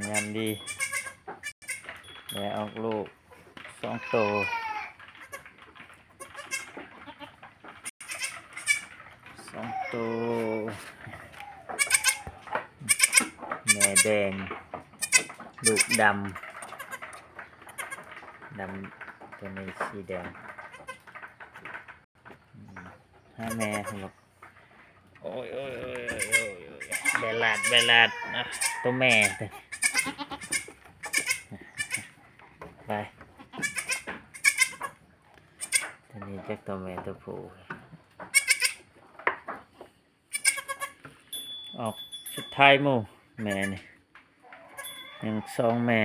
ງາມໆ ດີ ແລະອອກລູກສອງໂຕ ສອງໂຕ ແມ່ແດງ ລູກດຳ ດຳ ໂຕນີ້ສີແດງ ອືມ ຫາແມ່ພຸ້ນ ໂອ້ຍ ໂອ້ຍ ແບລາດ ແບລາດ ອ່ະ ໂຕແມ່ ໄປ ໂຕນີ້ຈັກໂຕແມ່ໂຕຜູ້ ອອກສຸດທ້າຍໝູ່ ແມ່ນີ້ ຍັງສອງແມ່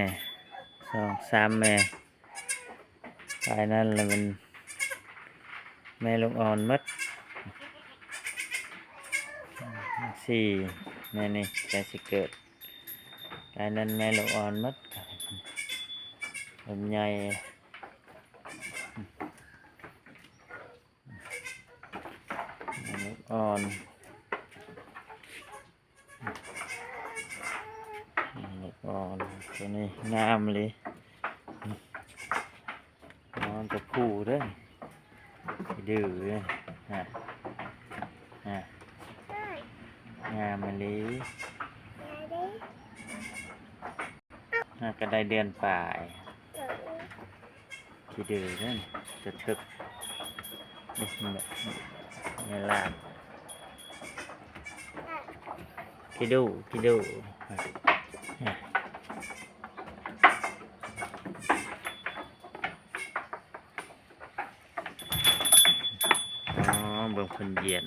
ສອງສາມແມ່ ປາຍນັ້ນລະແມ່ນແມ່ລູກອ່ອນໝົດ ສີ່ ແມ່ນີ້ໃກ້ຊິເກີດ ປາຍນັ້ນແມ່ລູກອ່ອນໝົດ ເລີ່ມໃຫຍ່ ແມ່ລູກອ່ອນ ແມ່ລູກອ່ອນ ໂຕນີ້ງາມອີ່ຫຼີ ນອນຕົວຜູ້ເດີ້ ດື້ເດີ້ ຮະ ຮະ ງາມອີ່ຫຼີ ຫາກະໄດ້ເດືອນປາຍ ຂີ້ດື້ເດ້ ຈະເຖິກ ນີ້ແຫຼະ ແມ່ລາດ ຂີ້ດຸ ຂີ້ດຸ ອໍ ເບິ່ງເພິ່ນຢຽນ